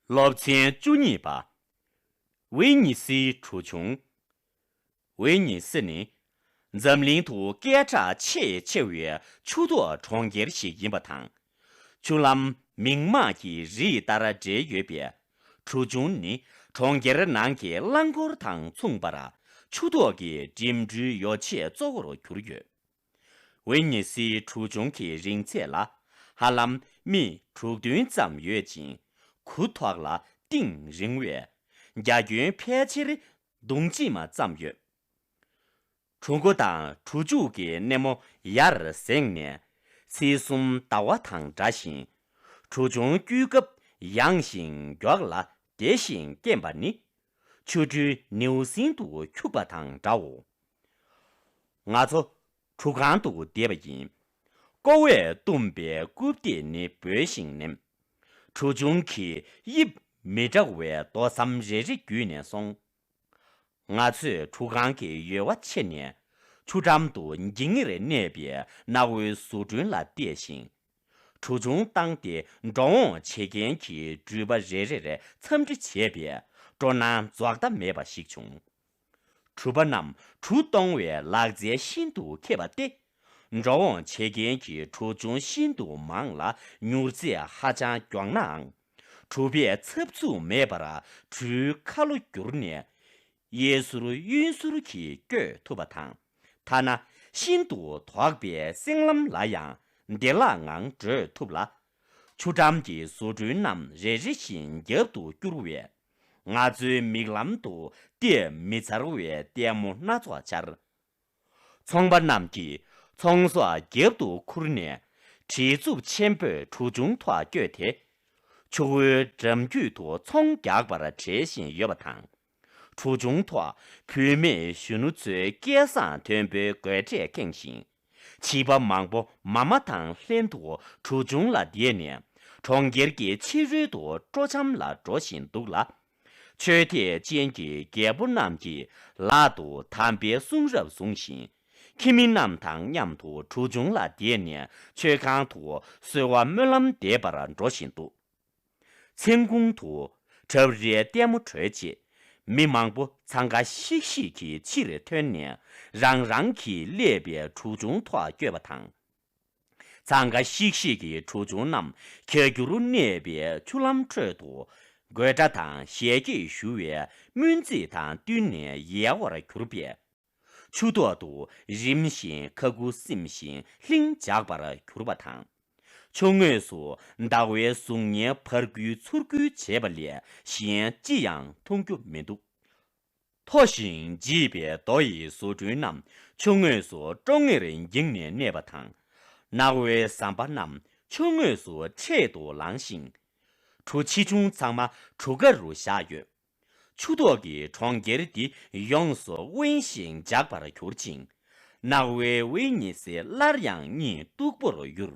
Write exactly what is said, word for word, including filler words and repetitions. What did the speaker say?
སློབ་ཚན་བཅུ་གཉིས་པ། ཝེ་ཉི་སིའི་གྲུ་ཆུང་། ཝེ་ཉི་སི་ནི་འཛམ་གླིང་དུ་སྐད་གྲགས་ཆེས་ཆེ་བའི་ཆུ་ཐོག་གྲོང་ཁྱེར་ཞིག་ཡིན་པ་དང་། ཆུ་ལམ་མིག་མངས་ཀྱི་རིས་ལྟར་སྦྲེལ་ཡོད་པས། གྲུ་ཆུང་ནི་གྲོང་ཁྱེར་ནང་གི་རླངས་འཁོར་དང་མཚུངས་པར་ཆུ་ཐོག་གི་འགྲིམ་འགྲུལ་ཡོ་ཆས་གཙོ་བོར་གྱུར་ཡོད། ཝེ་ཉི་སིའི་གྲུ་ཆུང་གི་རིང་ཚད་ལ་ཧ་ལམ་མི་དྲུག་བདུན་ཙམ་ཡོད་ཅིང་། གུ་མཐོ་ལ་གཏིང་རིང་བས། རྒྱ་ཁྱོན་ཕལ་ཆེར་མདུང་ཕྱེད་མ་ཙམ་ཡོད། གྲུ་མགོ་དང་གྲུ་མཇུག་གི་སྣེ་མོ་ཡར་གཟེངས་ནས་ཚེས་གསུམ་ཟླ་བ་དང་འདྲ་ཞིང་། གྲུ་ཆུང་སྐྱོད་སྐབས་ཡངས་ཤིང་མགྱོགས་ལ་བདེ་ཞིང་སྐེམ་པ་ནི། ཆུ་ཁྲུས་ནེའུ་གསིང་དུ་འཁྱུག་པ་དང་འདྲའོ། ང་ཚོ་གྲུ་ཁང་དུ་བསྡད་པ་ཡིན། ཀོ་བས་བཏུམས་པའི་རྐུབ་སྟེགས་ནི་སྦོས་ཤིང་ནེམ། གྲུ་ཆུང་གི་དབྱིབས་མི་འདྲ་བའི་རྡོ་ཟམ་རེ་རེ་བརྒྱུད་ནས་སོང་། ང་ཚོས་གྲུ་ཁང་གི་ཡོལ་བ་ཕྱེ་ནས་ཆུ་འགྲམ་དུ་འགྱིང་ངེར་གནས་པའི་གནའ་བོའི་བཟོ་སྐྲུན་ལ་བལྟས་ཤིང་། གྲུ་ཆུང་བཏང་སྟེ་འགྲོ་འོང་བྱེད་མཁན་གྱི་འགྲུལ་པ་རེ་རེར་འཚམས་འདྲི་བྱས་པས་སྤྲོ་སྣང་རྫོགས་མཐའ་མེད་པ་ཞིག་བྱུང་། གྲུ་པ་རྣམས་གྲུ་གཏོང་བའི་ལག་རྩལ་ཤིན་ཏུ་མཁས་པ་སྟེ། འགྲོ་འོང་བྱེད་མཁན་གྱི་གྲུ་ཆུང་ཤིན་ཏུ་མང་ལ་མྱུར་ཚད་ཧ་ཅང་མགྱོགས་ནའང་། གྲུ་པས་འཚབ་འཚུབ་མེད་པར་གྲུའི་ཁ་ལོ་བསྒྱུར་ནས། གཡས་ཟུར་གཡོན་ཟུར་གྱིས་བསྐྱོད་ཐུབ་པ་དང་། ཐ་ན་ཤིན་ཏུ་དོག་པའི་སྲིན་ལམ་ལ་ཡང་བདེ་བླག་ངང་བགྲོད་ཐུབ་ལ། ཆུ་འགྲམ་གྱི་བཟོ་སྐྲུན་རྣམས་རེ་རེ་བཞིན་རྒྱབ་ཏུ་བསྐྱུར་བས། ང་ཚོའི་མིག་ལམ་དུ་བལྟས་མི་ཚར་བའི་ལྟད་མོ་སྣ་ཚོགས་འཆར། ཚོང་པ་རྣམས་ཀྱིས་ཚོང་ཟོག་རྒྱབ་ཏུ་ཁུར་ནས་བྲེལ་འཚུབ་ཆེན་པོས་གྲུ་ཆུང་ཐོག་བསྐྱོད་དེ། ཆུ་བོའི་འགྲམ་རྒྱུད་དུ་ཚོང་རྒྱག་པར་བྲེལ་བཞིན་ཡོད་པ་དང་། གྲུ་ཆུང་ཐོག་བུད་མེད་གཞོན་ནུ་ཚོའི་སྐད་གསང་མཐོན་པོའི་དགོད་སྒྲས་ཁེངས་ཤིང་། བྱིས་པ་མང་པོ་མ་མ་དང་ལྷན་དུ་གྲུ་ཆུང་ལ་བསྡད་ནས་གྲོང་ཁྱེར་གྱི་ཕྱི་རོལ་དུ་སྤྲོ་འཆམ་ལ་འགྲོ་བཞིན་འདུག་ལ། མཆོད་ཐེངས་ཅན་གྱི་རྒྱལ་པོ་རྣམས་ཀྱིས་ལག་ཏུ་དམ་པའི་གསུང་རབ་བཟུང་ཞིང་། ཁྱིམ་མི་རྣམས་དང་མཉམ་དུ་གྲུ་ཆུང་ལ་བསྡད་ནས་མཆོད་ཁང་དུ་གསོལ་བ་སྨོན་ལམ་འདེབས་པར་འགྲོ་བཞིན་འདུག། མཚན་གུང་དུ་གྲབས་རིའི་ལྟད་མོ་གྲོལ་རྗེས། མི་མང་པོ་འཚང་ཁ་ཤིག་ཤིག་གིས་ཕྱིར་ཐོན་ནས་རང་རང་གིས་གླས་པའི་གྲུ་ཆུང་ཐོག་བསྐྱོད་པ་དང་། འཚང་ཁ་ཤིག་ཤིག་གིས་གྲུ་ཆུང་རྣམས་གྱ་གྱུར་གནས་པའི་ཆུ་ལམ་ཁྲོད་དུ་དགོད་སྒྲ་དང་ཞལ་གྱིས་ཞུ་བའི་སྨོན་ཚིག་དང་བསྟུན་ནས་ཡལ་བར་གྱུར་པས། ཆུ་ཐོག་ཏུ་རིམ་བཞིན་ཁ་ཁུ་སིམ་ཞིང་ལྷིང་འཇགས་པར་གྱུར་པ་དང་། ཆུ་ངོས་སུ་ཟླ་བའི་གཟུགས་བརྙན་ཕར་རྒོལ་ཚུར་རྒོལ་བྱེད་པ་ལས་གཞན་ཅི་ཡང་མཐོང་རྒྱུ་མི་འདུག། མཐོ་ཞིང་བརྗིད་པའི་རྡོ་ཡི་བཟོ་སྐྲུན་རྣམས་ཆུ་ངོས་སུ་ཀྲོང་ངེར་འགྱིང་ནས་གནས་པ་དང་། གནའ་བོའི་ཟམ་པ་རྣམས་ཆུ་ངོས་སུ་འཕྲེད་དུ་ལངས་ཤིང་། གྲུ་ཆེ་ཆུང་ཚང་མ་གྲུ་ཁ་རུ་བཞག་ཡོད། ཆུ་ཐོག་གི་གྲོང་ཁྱེར་འདི་ཡོངས་སུ་དབེན་ཞིང་འཇགས་པར་གྱུར་ཅིང་། གནའ་བོའི་ཝེ་ཉི་སེ་སླར་ཡང་གཉིད་སྟུག་པོར་གཡུར།